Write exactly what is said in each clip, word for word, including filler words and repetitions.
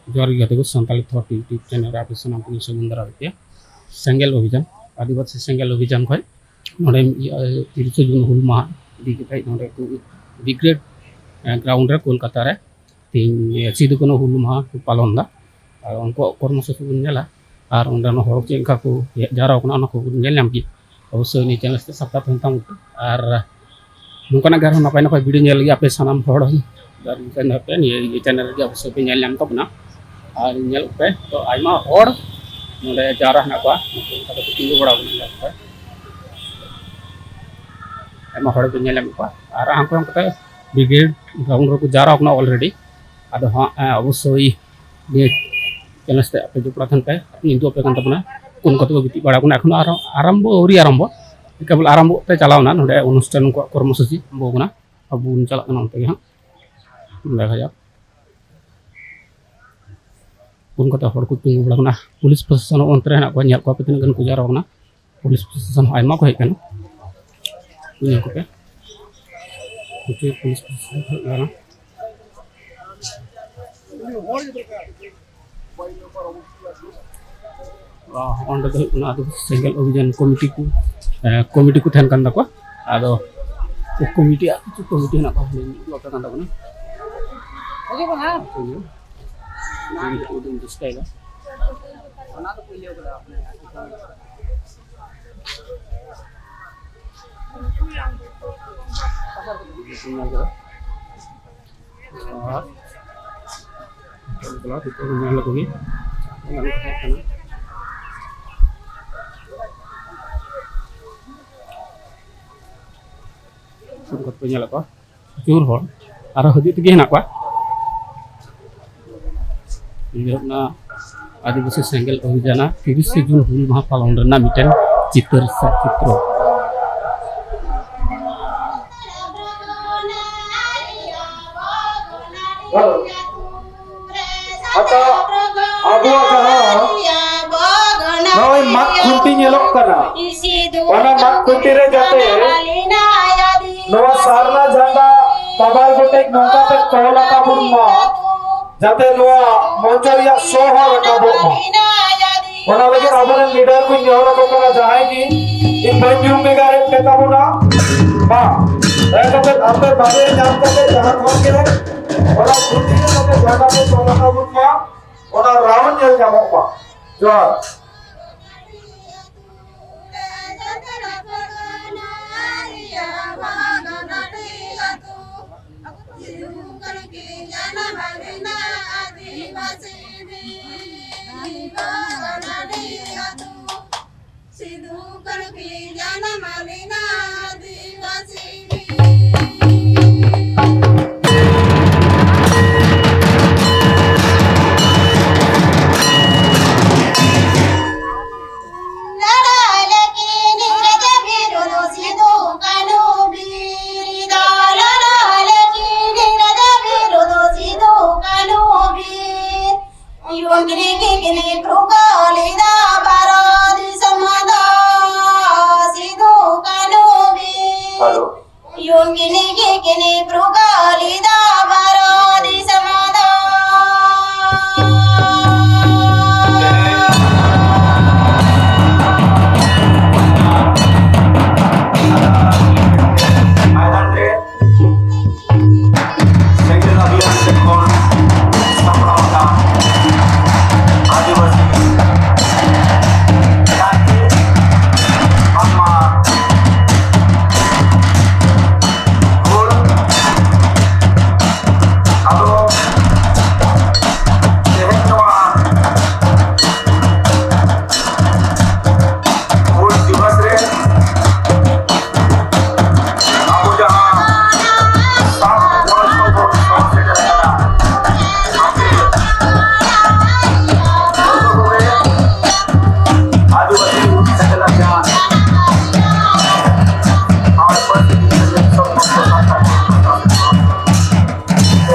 ᱡᱚᱦᱟᱨ ᱜᱮ ᱜᱟᱛᱮ ᱠᱚ, ᱥᱟᱱᱛᱟᱲᱤ ᱛᱷᱚᱴ YouTube ᱪᱮᱱᱮᱞ ᱨᱮ ᱟᱯᱮ ᱥᱟᱱᱟᱢ ᱠᱚᱧ ᱥᱟᱹᱜᱩᱱ ᱫᱟᱨᱟᱢᱮᱫ ᱯᱮᱭᱟ᱾ ᱥᱮᱸᱜᱮᱞ ᱚᱵᱷᱤᱡᱟᱱ, ᱟᱹᱫᱤᱵᱟᱹᱥᱤ ᱥᱮᱸᱜᱮᱞ ᱚᱵᱷᱤᱡᱟᱱ ᱠᱷᱚᱱ ᱱᱚᱰᱮ, ᱤᱭᱟᱹ, ᱛᱤᱨᱤᱥᱮ ᱡᱩᱱ ᱦᱩᱞ ᱢᱟᱦᱟ ᱤᱫᱤ ᱠᱟᱛᱮ ᱱᱚᱰᱮ ᱠᱚ ᱵᱨᱤᱜᱮᱰ, ᱮ, ᱜᱨᱟᱣᱩᱱᱰ ᱨᱮ ᱠᱳᱞᱠᱟᱛᱟ ᱨᱮ ᱛᱮᱦᱮᱧ, ᱮ, ᱥᱤᱫᱩ ᱠᱟᱹᱱᱦᱩ ᱦᱩᱞ ᱢᱟᱦᱟ ᱠᱚ ᱯᱟᱞᱚᱱ ᱮᱫᱟ᱾ ᱟᱨ ᱩᱱᱠᱩᱣᱟᱜ ᱠᱚᱨᱢᱚᱥᱩᱪᱤ ᱵᱚᱱ ᱧᱮᱞᱟ ᱟᱨ ᱚᱸᱰᱮᱱ ᱦᱚᱲ ᱪᱮᱫ ᱞᱮᱠᱟ ᱠᱚ ᱡᱟᱣᱨᱟ ᱠᱟᱱᱟ, ᱚᱱᱟ ᱠᱚᱵᱚᱱ ᱧᱮᱞ ᱧᱟᱢ ᱠᱮᱫᱟ᱾ ᱚᱵᱚᱥᱥᱳᱭ ᱱᱤᱭᱟᱹ ᱪᱮᱱᱮᱞ ᱥᱟᱵᱥᱠᱨᱟᱭᱤᱵ ᱛᱟᱦᱮᱱ ᱛᱟᱵᱚᱱ ᱯᱮ᱾ ᱟᱨ ᱱᱚᱝᱠᱟᱱᱟᱜ ᱜᱮ ᱟᱨᱦᱚᱸ ᱱᱟᱯᱟᱭ ᱱᱟᱯᱟᱭ ᱵᱷᱤᱰᱤᱭᱳ ᱧᱮᱞ ᱞᱟᱹᱜᱤᱫ ᱟᱯᱮ ᱥᱟᱱᱟᱢ ᱦᱚᱲ ᱡᱟᱦᱟᱸ ᱨᱮᱜᱮ ᱛᱟᱦᱮᱱ ᱯᱮ, ᱱᱤᱭᱟᱹ, ᱱᱤᱭᱟᱹ ᱪᱮᱱᱮᱞ ᱨᱮᱜᱮ ᱚᱵᱚᱥᱥᱳᱭ ᱯᱮ ᱧᱮᱞ ᱧᱟᱢ ᱛᱟᱵᱚᱱᱟ᱾ ᱟᱨ ᱧᱮᱞ ᱯᱮ, ᱛᱚ ᱟᱭᱢᱟ ᱦᱚᱲ ᱱᱚᱰᱮ ᱡᱟᱣᱨᱟ ᱦᱮᱱᱟᱜ ᱠᱚᱣᱟ, ᱱᱩᱠᱩ ᱚᱱᱠᱟ ᱫᱚᱠᱚ ᱛᱤᱸᱜᱩ ᱵᱟᱲᱟ ᱟᱠᱟᱱᱟ, ᱧᱮᱞ ᱯᱮ᱾ ᱟᱭᱢᱟ ᱦᱚᱲ ᱯᱮ ᱧᱮᱞ ᱧᱟᱢᱮᱫ ᱠᱚᱣᱟ᱾ ᱟᱨ ᱦᱟᱱᱠᱩ ᱦᱟᱱᱠᱩ ᱛᱮ ᱵᱨᱤᱜᱮᱰ ᱜᱨᱟᱣᱩᱱᱰ ᱨᱮᱠᱚ ᱡᱟᱣᱨᱟ ᱟᱠᱟᱱᱟ ᱚᱞᱨᱮᱰᱤ᱾ ᱟᱫᱚ ᱦᱟᱸᱜ, ᱮᱸ, ᱚᱵᱚᱥᱥᱳᱭ ᱱᱤᱭᱟᱹ ᱪᱮᱱᱮᱞ ᱥᱟᱛᱮ ᱟᱯᱮ ᱡᱚᱯᱲᱟᱣ ᱛᱟᱦᱮᱱ ᱯᱮ᱾ ᱧᱤᱫᱟᱹ ᱟᱯᱮ ᱠᱟᱱ ᱛᱟᱵᱚᱱᱟ, ᱠᱚᱱ ᱠᱚᱛᱮ ᱠᱚ ᱜᱤᱛᱤᱡ ᱵᱟᱲᱟ ᱟᱠᱟᱱᱟ, ᱮᱠᱷᱚᱱᱳ ᱟᱨᱚ ᱟᱨᱟᱢᱵᱚ ᱟᱹᱣᱨᱤ ᱟᱨᱟᱢᱵᱚ, ᱠᱮᱵᱚᱞ ᱟᱨᱟᱢᱵᱚ ᱛᱮ ᱪᱟᱞᱟᱣ ᱮᱱᱟ᱾ ᱱᱚᱰᱮ ᱚᱱᱩᱥᱴᱷᱟᱱ ᱩᱱᱠᱩᱣᱟᱜ ᱠᱚᱨᱢᱚᱥᱩᱪᱤ ᱟᱨᱟᱢᱵᱚ ᱟᱠᱟᱱᱟ, ᱟᱵᱚ ᱵᱚᱱ ᱪᱟᱞᱟᱜ ᱠᱟᱱᱟ ᱚᱱᱛᱮ ᱜᱮ ᱦᱟᱸᱜ᱾ ᱱᱚᱰᱮ ᱠᱷᱚᱡᱟᱜ ᱯᱩᱱ ᱠᱟᱛᱮ ᱦᱚᱲ ᱠᱚ ᱛᱤᱸᱜᱩ ᱵᱟᱲᱟ ᱟᱠᱟᱱᱟ᱾ ᱯᱩᱞᱤᱥ ᱯᱨᱚᱥᱟᱥᱚᱱ ᱦᱚᱸ ᱚᱱᱛᱮ ᱨᱮ ᱦᱮᱱᱟᱜ ᱠᱚᱣᱟ, ᱧᱮᱞ ᱠᱚᱣᱟ ᱯᱮ ᱛᱤᱱᱟᱹᱜ ᱜᱟᱱ ᱠᱚ ᱡᱟᱣᱨᱟ ᱟᱠᱟᱱᱟ᱾ ᱯᱩᱞᱤᱥ ᱯᱨᱚᱥᱟᱥᱚᱱ ᱦᱚᱸ ᱟᱭᱢᱟ ᱠᱚ ᱦᱮᱡ ᱟᱠᱟᱱᱟ, ᱧᱮᱞ ᱠᱚᱯᱮ᱾ ᱯᱨᱚᱪᱩᱨ ᱯᱩᱞᱤᱥ ᱯᱨᱚᱥᱟᱥᱚᱱ ᱦᱮᱡ ᱟᱠᱟᱱᱟ᱾ ᱚᱸᱰᱮ ᱫᱚ ᱦᱩᱭᱩᱜ ᱠᱟᱱᱟ ᱟᱹᱫᱤᱵᱟᱹᱥᱤ ᱥᱮᱸᱜᱮᱞ ᱚᱵᱷᱤᱡᱟᱱ ᱠᱚᱢᱤᱴᱤ ᱠᱚ, ᱮ, ᱠᱚᱢᱤᱴᱤ ᱠᱚ ᱛᱟᱦᱮᱱ ᱠᱟᱱ ᱛᱟᱠᱚᱣᱟ᱾ ᱟᱫᱚ ᱠᱚᱢᱤᱴᱤᱭᱟᱜ ᱠᱤᱪᱷᱩ ᱠᱚᱢᱤᱴᱤ ᱦᱮᱱᱟᱜ ᱠᱚᱣᱟ, ᱩᱫᱩᱜ ᱟᱯᱮ ᱠᱟᱱ ᱛᱟᱵᱚᱱᱟ᱾ ᱩᱫᱩᱜ ᱤᱧ ᱪᱮᱥᱴᱟᱭᱮᱫᱟ᱾ ᱧᱮᱞ ᱠᱮᱫᱟ᱾ ᱟᱨ ᱧᱮᱞ ᱞᱮᱠᱚ ᱜᱮ᱾ ᱧᱮᱞ ᱠᱚ ᱛᱟᱦᱮᱸ ᱠᱟᱱᱟ᱾ ᱥᱩᱨ ᱠᱷᱚᱱ ᱯᱮ ᱧᱮᱞᱮᱫ ᱠᱚᱣᱟ, ᱯᱨᱚᱪᱩᱨ ᱦᱚᱲ ᱟᱨᱚ ᱦᱤᱡᱩᱜ ᱛᱮᱜᱮ ᱦᱮᱱᱟᱜ ᱠᱚᱣᱟ᱾ ᱱᱤᱭᱟᱹ ᱦᱩᱭᱩᱜ ᱠᱟᱱᱟ ᱟᱹᱫᱤᱵᱟᱹᱥᱤ ᱥᱮᱸᱜᱮᱞ ᱚᱵᱷᱤᱡᱟᱱᱟ ᱛᱤᱨᱤᱥᱮ ᱡᱩᱱ ᱦᱩᱞ ᱢᱟᱦᱟ ᱯᱟᱞᱚᱱ ᱨᱮᱱᱟᱜ ᱢᱤᱫᱴᱮᱱ ᱪᱤᱛᱟᱹᱨ ᱥᱮ ᱪᱤᱛᱨᱚ᱾ ᱟᱪᱪᱷᱟ, ᱟᱵᱚᱣᱟᱜ ᱡᱟᱦᱟᱸ ᱱᱚᱜᱼᱚᱭ ᱢᱟᱜ ᱠᱷᱩᱱᱴᱤ ᱧᱮᱞᱚᱜ ᱠᱟᱱᱟ, ᱚᱱᱟ ᱢᱟᱜ ᱠᱷᱩᱱᱴᱤ ᱨᱮ ᱡᱟᱛᱮ ᱱᱚᱣᱟ ᱥᱟᱨᱱᱟ ᱡᱷᱟᱱᱰᱟ ᱵᱟᱵᱟᱭ ᱜᱚᱴᱮᱡ ᱱᱚᱝᱠᱟ ᱛᱮ ᱛᱚᱞ ᱟᱠᱟ ᱵᱚᱱ ᱢᱟ᱾ ᱡᱟᱛᱮ ᱱᱚᱣᱟ ᱢᱚᱧᱪᱚ ᱨᱮᱭᱟᱜ ᱥᱚ ᱦᱚᱸ ᱨᱟᱠᱟᱵᱚᱜ ᱢᱟ᱾ ᱚᱱᱟ ᱞᱟᱹᱜᱤᱫ ᱟᱵᱚᱨᱮᱱ ᱞᱤᱰᱟᱨ ᱠᱚᱧ ᱱᱮᱦᱚᱨ ᱟᱠᱚ ᱠᱟᱱᱟ, ᱡᱟᱦᱟᱸᱭ ᱜᱮ ᱤᱧ ᱵᱟᱹᱧ ᱧᱩᱢ ᱵᱷᱮᱜᱟᱨᱮᱫ ᱯᱮ ᱛᱟᱵᱚᱱᱟ, ᱢᱟ ᱫᱟᱭᱟ ᱠᱟᱛᱮ ᱟᱯᱮ ᱵᱟᱰᱟᱭ ᱧᱟᱢ ᱠᱟᱛᱮ ᱡᱟᱦᱟᱸ ᱠᱷᱚᱱ ᱜᱮ ᱚᱱᱟ ᱯᱷᱩᱨᱛᱤ ᱠᱟᱛᱮ ᱡᱟᱦᱟᱸ ᱠᱚ ᱛᱚᱞᱟ ᱛᱟᱵᱚᱱ ᱢᱟ, ᱚᱱᱟ ᱨᱟᱣᱩᱱᱰ ᱧᱮᱞ ᱧᱟᱢᱚᱜ ᱢᱟ᱾ ᱡᱚᱦᱟᱨ᱾ ᱥᱤᱫᱩ ᱠᱟᱹᱱᱦᱩ ᱠᱤᱱ ᱡᱟᱱᱟᱢ ᱞᱮᱱᱟ ᱟᱹᱫᱤᱵᱟᱹᱥᱤ ᱵᱤᱨ᱾ ᱞᱟᱲᱟ ᱞᱮᱠᱤᱱ ᱤᱝᱨᱮᱡᱽ ᱵᱤᱨᱩᱫᱷ ᱥᱤᱫᱩ ᱠᱟᱹᱱᱦᱩ ᱵᱤᱨ ᱫᱚ, ᱞᱟᱲᱟ ᱞᱮᱠᱤᱱ ᱤᱝᱨᱮᱡᱽ ᱵᱤᱨᱩᱫᱷ ᱥᱤᱫᱩ ᱠᱟᱹᱱᱦᱩ ᱵᱤᱨ᱾ ᱩᱱᱠᱤᱱ ᱜᱮᱠᱤᱱ ᱯᱷᱩᱨᱜᱟᱹᱞ ᱞᱮᱫᱟ ᱵᱷᱟᱨᱚᱛ ᱫᱤᱥᱚᱢ ᱫᱚ, ᱥᱤᱫᱩ ᱠᱟᱹᱱᱦᱩ ᱵᱤᱨ᱾ ᱦᱮᱞᱳ᱾ ᱩᱱᱠᱤᱱ ᱜᱮᱠᱤᱱ ᱯᱷᱩᱨᱜᱟᱹᱞ ᱞᱮᱫᱟ ᱵᱷᱟᱨᱚᱛ ᱫᱤᱥᱚᱢ ᱫᱚ᱾ ᱢᱚᱭᱫᱟᱱ ᱨᱮ ᱥᱮᱸᱜᱮᱞ ᱟᱵᱷᱤᱭᱟᱱ ᱥᱮᱫ ᱠᱷᱚᱱ ᱥᱟᱯᱲᱟᱣ ᱟᱠᱟᱱ ᱟᱹᱫᱤᱵᱟᱹᱥᱤ ᱡᱟᱹᱛᱤ ᱵᱟᱝᱢᱟ ᱦᱩᱞ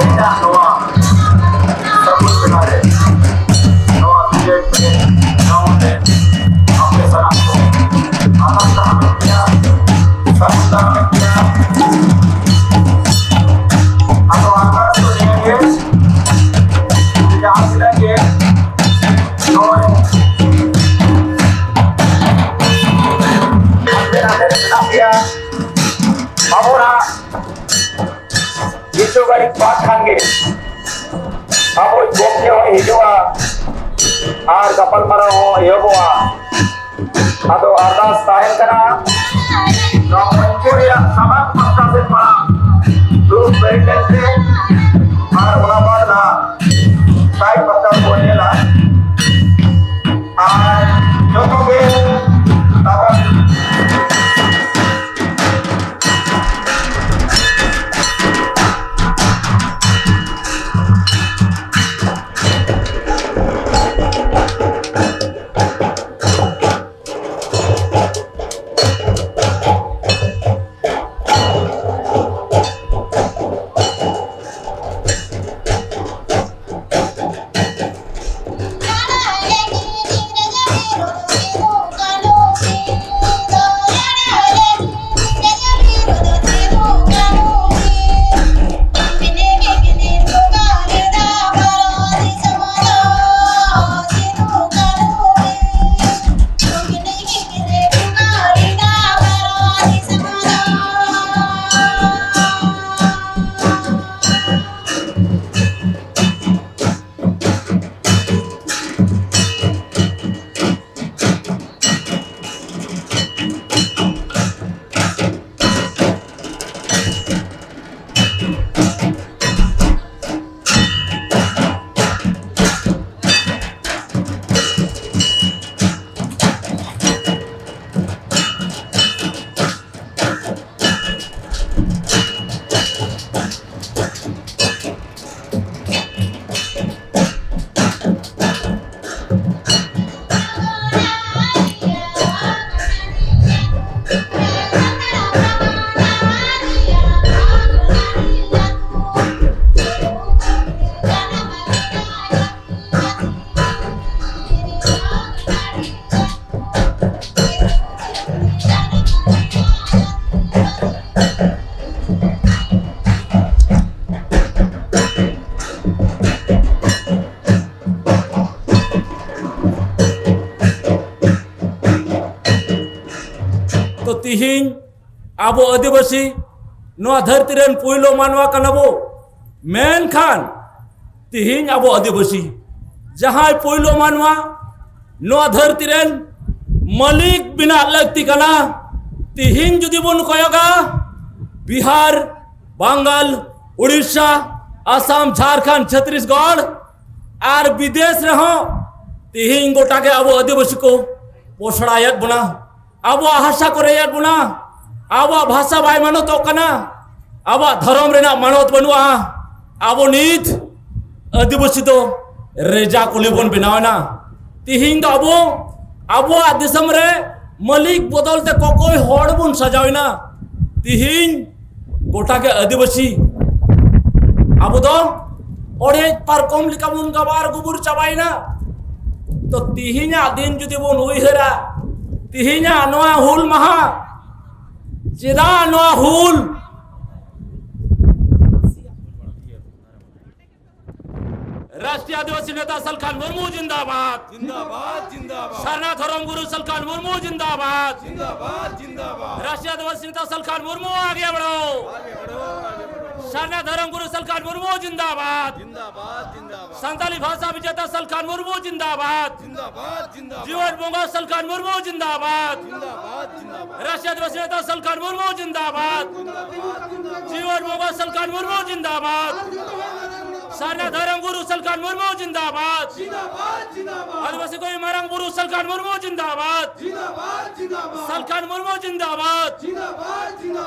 ᱦᱤᱡᱩᱜᱼᱟ ᱟᱨ ᱜᱟᱯᱟᱞᱢᱟᱨᱟᱣ ᱦᱚᱸ ᱮᱦᱚᱵᱚᱜᱼᱟ᱾ ᱟᱫᱚ ᱟᱨᱫᱟᱥ ᱛᱟᱦᱮᱱ ᱠᱟᱱᱟ, ᱱᱚᱣᱟ ᱢᱚᱧᱪᱚ ᱨᱮᱭᱟᱜ ᱥᱟᱢᱟᱝ ᱯᱟᱦᱴᱟ ᱥᱮᱫ ᱢᱟᱲᱟᱝ ᱫᱩᱲᱩᱵ ᱵᱮᱨᱮᱫ ᱞᱮᱱᱛᱮ ᱟᱨ ᱚᱱᱟ ᱵᱟᱫᱽ ᱱᱟᱦᱟᱜ ᱥᱟᱭ ᱯᱟᱦᱴᱟ ᱵᱚᱱ ᱧᱮᱞᱟ᱾ ᱟᱨ ᱡᱚᱛᱚ ᱜᱮ ᱛᱟᱵᱚᱱ ᱛᱚ ᱛᱤᱦᱤᱧ ᱟᱵᱚ ᱟᱹᱫᱤᱵᱟᱹᱥᱤ ᱱᱚᱣᱟ ᱫᱷᱟᱹᱨᱛᱤ ᱨᱮᱱ ᱯᱩᱭᱞᱩ ᱢᱟᱱᱣᱟ ᱠᱟᱱᱟ ᱵᱚ, ᱢᱮᱱᱠᱷᱟᱱ ᱛᱤᱦᱤᱧ ᱟᱵᱚ ᱟᱹᱫᱤᱵᱟᱹᱥᱤ ᱡᱟᱦᱟᱸᱭ ᱯᱳᱭᱞᱳ ᱢᱟᱱᱣᱟ ᱱᱚᱣᱟ ᱫᱷᱟᱹᱨᱛᱤ ᱨᱮᱱ ᱢᱟᱹᱞᱤᱠ ᱵᱮᱱᱟᱜ ᱞᱟᱹᱠᱛᱤ ᱠᱟᱱᱟ᱾ ᱛᱤᱦᱤᱧ ᱡᱩᱫᱤ ᱵᱚᱱ ᱠᱚᱭᱚᱜᱟ, ᱵᱤᱦᱟᱨ, ᱵᱟᱝᱜᱟᱞ, ᱩᱲᱤᱥᱥᱟ, ᱟᱥᱟᱢ, ᱡᱷᱟᱲᱠᱷᱚᱸᱰ, ᱪᱷᱚᱛᱨᱤᱥᱜᱚᱲ ᱟᱨ ᱵᱤᱫᱮᱥ ᱨᱮᱦᱚᱸ ᱛᱤᱦᱤᱧ ᱜᱚᱴᱟ ᱜᱮ ᱟᱵᱚ ᱟᱹᱫᱤᱵᱟᱹᱥᱤ ᱠᱚ ᱯᱚᱥᱲᱟᱭᱮᱫ ᱵᱚᱱᱟ, ᱟᱵᱚᱣᱟᱜ ᱦᱟᱥᱟ ᱠᱚ ᱨᱮᱡᱮᱫ ᱵᱚᱱᱟ, ᱟᱵᱚᱣᱟᱜ ᱵᱷᱟᱥᱟ ᱵᱟᱭ ᱢᱟᱱᱚᱛᱚᱜ ᱠᱟᱱᱟ, ᱟᱵᱚᱣᱟᱜ ᱫᱷᱚᱨᱚᱢ ᱨᱮᱱᱟᱜ ᱢᱟᱱᱚᱛ ᱵᱟᱹᱱᱩᱜᱼᱟ᱾ ᱟᱵᱚ ᱱᱤᱛ ᱟᱹᱫᱤᱵᱟᱹᱥᱤ ᱫᱚ ᱨᱮᱡᱟ ᱠᱩᱞᱤ ᱵᱚᱱ ᱵᱮᱱᱟᱣ ᱮᱱᱟ᱾ ᱛᱤᱦᱤᱧ ᱫᱚ ᱟᱵᱚ ᱟᱵᱚᱣᱟᱜ ᱫᱤᱥᱚᱢ ᱨᱮ ᱢᱟᱹᱞᱤᱠ ᱵᱚᱫᱚᱞ ᱛᱮ ᱠᱚᱠᱚᱭ ᱦᱚᱲ ᱵᱚᱱ ᱥᱟᱡᱟᱣ ᱮᱱᱟ᱾ ᱛᱤᱦᱤᱧ ᱜᱚᱴᱟ ᱜᱮ ᱟᱹᱫᱤᱵᱟᱹᱥᱤ ᱟᱵᱚ ᱫᱚ ᱚᱲᱮᱡ ᱯᱟᱨᱠᱚᱢ ᱞᱮᱠᱟ ᱵᱚᱱ ᱜᱟᱵᱟᱨ ᱜᱩᱵᱩᱨ ᱪᱟᱵᱟᱭᱮᱱᱟ᱾ ᱛᱚ ᱛᱤᱦᱤᱧᱟᱜ ᱫᱤᱱ ᱡᱩᱫᱤ ᱵᱚᱱ ᱩᱭᱦᱟᱹᱨᱟ, ᱛᱤᱦᱤᱧᱟᱜ ᱱᱚᱣᱟ ᱦᱩᱞ ᱢᱟᱦᱟ, ᱪᱮᱫᱟᱜ ᱱᱚᱣᱟ ᱦᱩᱞ? राष्ट्रीय आदिवासी नेता सलखान मुर्मू जिंदाबाद। जिंदाबाद, जिंदाबाद। सरना धर्म गुरु सलखान मुर्मू जिंदाबाद। जिंदाबाद, जिंदाबाद। राष्ट्रीय आदिवासी नेता सलखान मुर्मू आगे बढ़ो। आगे बढ़ो, आगे बढ़ो। सरना धर्म गुरु सलखान मुर्मू जिंदाबाद। जिंदाबाद, जिंदाबाद। संताली भाषा विजेता सलखान मुर्मू जिंदाबाद। जिंदाबाद, जिंदाबाद। जीवन बोंगा सलखान मुर्मू जिंदाबाद। जिंदाबाद, जिंदाबाद। राष्ट्रीय आदिवासी नेता सलखान मुर्मू जिंदाबाद। जिंदाबाद, जिंदाबाद। जीवन बोंगा सलखान मुर्मू जिंदाबाद। सरना धर्म गुरु सलखान मुर्मू जिंदाबाद। जिंदाबाद, जिंदाबाद। आदिवासी कोई मारंग बुरु सलखान मुर्मू जिंदाबाद। जिंदाबाद, जिंदाबाद। सलखान मुर्मू जिंदाबाद। जिंदाबाद, जिंदाबाद।